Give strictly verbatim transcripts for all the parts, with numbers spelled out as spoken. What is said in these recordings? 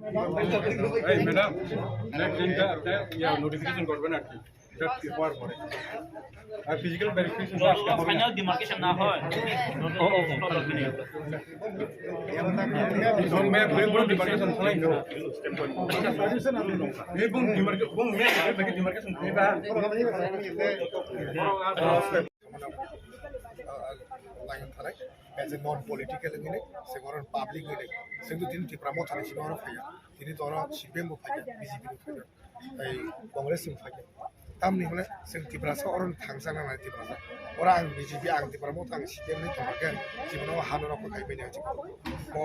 এই madam, next দিনটা আপনি ইয়া নোটিফিকেশন করবেন আর কি। এটা হওয়ার পরে। আর ফিজিক্যাল ভেরিফিকেশন তো আজকে হবে না। ফাইনাল ডিমার্কেশন না হয়। ও, ও, ও। Before map, before demarcation খালাই no. Before demarcation, before map, before demarcation খাইবা। Lain thanai, as a non political ini, sing orang public ini, sing tu tin Tipra Motha ni sing orang kaya, tin tu orang C P M bu kaya, B J P bu kaya. Tei Congress ni phaikhe. Tamni hwnle chwng Tiprasa oro thangsa nangnai Tiprasa. Oro ang B J P, ang Tipra Motha, ang C P M ni tongkhe chini o hano rok khai manya chini. Mo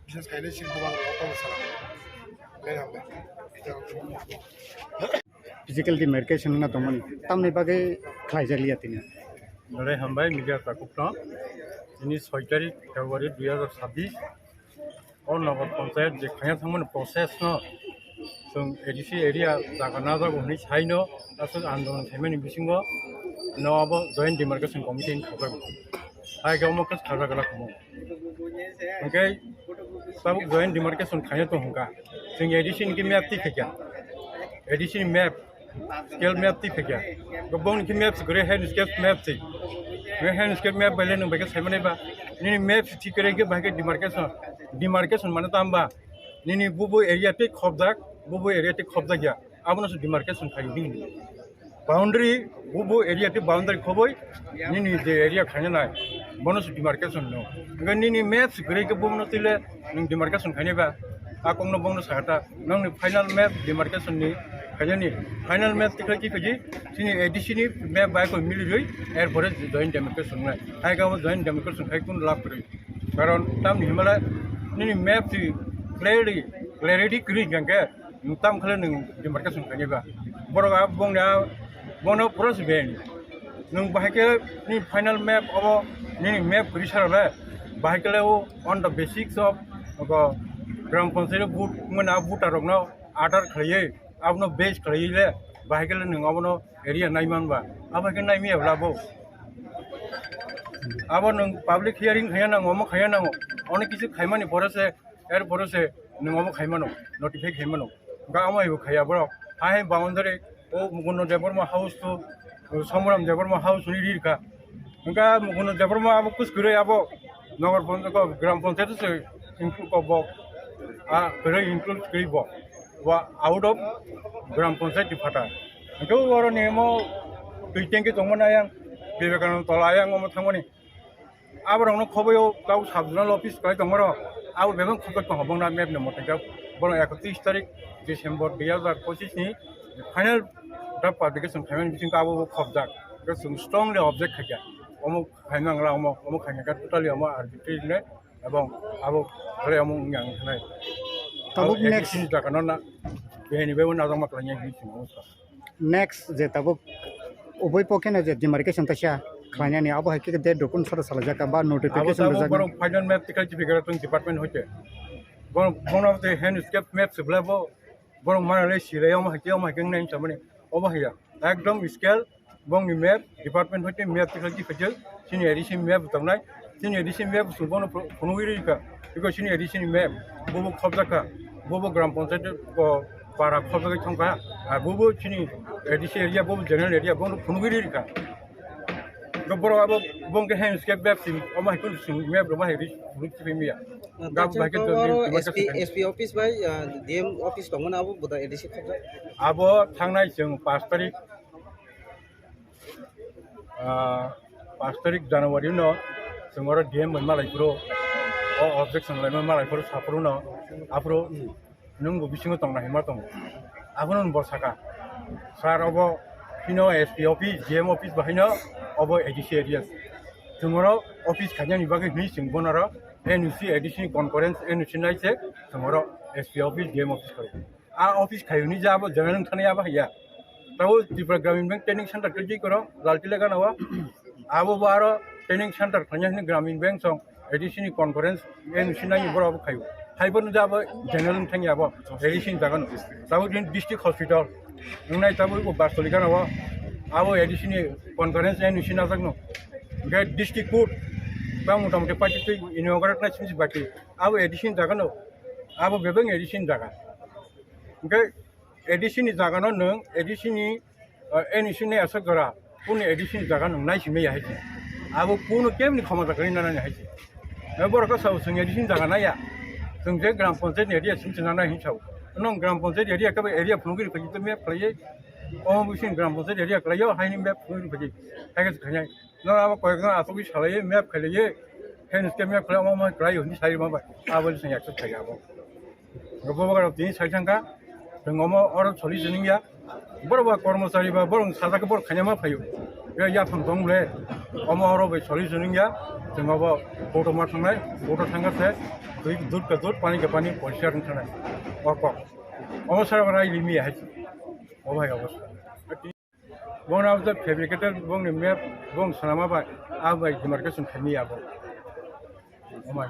bises khaile chini bubang rok tong sala. Lei hambai. Physical demarcation na tongmani. Tamni bagwi khlaijak liya tini. Lei hambai media takukno. Ini soi tarik February dui hajar sabbish. O Nagar Panchayat je khaya thangmani process no chwng A D C area jaga najago hwnwi saino, aswk andolon khaimani bisingo no abo Joint Demarcation Committee ni khajago. Hai khe omo khe khajago la khumo. Hwnkhe tabuk Joint Demarcation khaiya tong hwnkha. Chwng A D C ni khe map twi khaikha. A D C ni map Scale map twi phaikha. Bo bongni khe map se kwrwi, hand scale map se. Nang hand scale map bai le nwng bai khe sai manai ba. Nini map se thik kwrwi khe bai khe demarcation. Demarcation mane tamo ba? Nini bubu area tei khobjak, bubu area tei khobjak ya. Abono se demarcation khai di. Boundary, bubu area tei boundary khoboi, nini je area khaina nai, bono se demarcation no. Hwnkhe nini map se kwrwi khe bono twi le nwng demarcation khainai ba? A kokno bongno sakha ta, nongni final map demarcation ni khainani, final map tikhlai ki khaji, chini A D C ni map bai koi mili rwi, er pore joint demarcation nai. Hai khe abo joint demarcation khai kun lab kwrwi. Karon tamni himala nini map si clearly, clarity kwrwi hwnkhe, nwng tam khle nwng demarcation khainai ba? Borok a bongni a, bono pura se ben. Nwng bahai khe nini final map obo, nini map kwrwi sara le, bahai khe le o on the basics of obo gram panchayat vote mane a voter rokno order khlaiwi, abono base khlaiwi le, bahai khe le nwng abono area nai man ba? Abo khe nai maya bla bo. Abo nwng public hearing khaiya nango, omo khaiya nango. Onek kisu khaimani pore se, er pore se nwng omo khaimano, notify khaimano. Hwnkhe omo haibo khaiya borok. Hai hai boundary, o Mukundan Debbarma house to, o Somoram Debbarma house ni rirkha. Hwnkhe Mukundan Debbarma abo kus kwrwi abo Nagar Panchayat, Gram Panchayat se include ko bo. A kwrwi include kwrwi bo. Wa out of Gram Panchayat ni phatar. Hwnkhe oro ni omo twi tanki tongmani ayang, Vivekananda Tola ayang omo thangmani. Aborokno khoboi o tau sub zonal office kwlai tongmaro, abo bebak khoboi tongkha bongna map ni mote khe. Borok ekatris tarik December dui hajar pochis ni final draft publication khaimani bisingo abo bo khobjak. Khe chwng strongly object khaikha. Omo khaimangla, omo, omo khaimangkha totally omo arbitrary le, ebong abo khlai omo wngya wngkha nai. Tabuk abo next A D C ni jaga no na, behini bebo najakma khlainai hinwi chwng omo sa. Next je tabuk ubui pokeno je demarcation taisa khlainani, abo hai khe date dopun sara salajak ba Abo notification tabuk rwjak borok final map tikha chipigara tong department hoite. Borok bono je hand scale map sibla bo borok mana le sile omo hai khe omo hai khe nai samani obo haiya. Ekdom scale bongni map department hoite map tikha chipigara. Chini A D C map tongnai, chini A D C map chwng bono phunugwi rikha, because chini A D C ni map bobo khobjakha, bobo gram panchayat o para khobjagwi thangkha, ah, bobo chini A D C area, bobo general area, bono phunugwi rikha. Borok abo bongke hand scale map si, omo hai khe chwng map rwma hai ri phunuk chibimiya. Gab Tachwng bai khe to oro S P, S P office bai, ah, D M office tongmani abo boda A D C khobjak. Abo thangnai chwng pash tarik Ah, pash tarik January no chwng oro D M bai malai phuru, o objection laima malai phuru saphuru no, aphuru nwng bo bisingo tongna hima tongo. Abono bo saka, sir, obo hino S P office, D M office bahai no obo A D C area. Chwng oro office khainani bagwi hwnwi chwng bono oro N O C, A D C ni conference N O C nai se chwng oro S P office, D M office khaio. A office khaiyuni je abo general wngthani abo haiya. Tabo Tripura Gramin Bank training center tei jikoro Laltila gana o. Abo bo aro training center khaina hwnwi Gramin Bank song A D C ni conference N O C nai borok abo khaio. Haibo no je abo general wngthani abo A D C ni jaga no. Tabo din district hospital. Wngnai tabo bo Basoli gana o. Abo A D C ni conference N O C najak no. Ge district court. Ba motamoti paitwi inaugurate nai simi baki. Abo A D C ni jaga no. Abo bebeng A D C ni jaga. Hwnkhe A D C ni jaga no nwng A D C ni, eh, N E C ni aswk jora, kunu A D C ni jaga nwng nai simi ya hai se. Abo kunu kebni khomota kwrwi nana ni hai se. Eh, borok khe sao chwng A D C ni jaga nai ya. Chwng je gram panchayat ni area simi chwng nai hin sao. Nwng gram panchayat area khe area phunugwi rwkha to map khlaiwi. Omo bising gram panchayat area khlaio, haini map phunugwi rwkha. Hai khe khainai. Nwng abo koyekno asugwi salaiwi map khlaiwi. Haini map khlai omo omo khlai hwnwi sai ma bai. Abo bising accept khlai abo. Bobo rok tini sai thangkha, chwng omo oro solution wngya. Borok ba kormochari ba borok sajak borok khaina ma phaio. Be yaphang tong le, omo oro bai solution wngya. Chwng obo koto ma thangnai, koto thangkha se, dui dut ka dut, pani ka pani, porishkar wng thangnai. O kok. Omo sara rai limi hai. O bhai obo. Bongni abo fabricated, bongni map, bong swnama bai, abo bai demarcation khaimaya abo. Omai.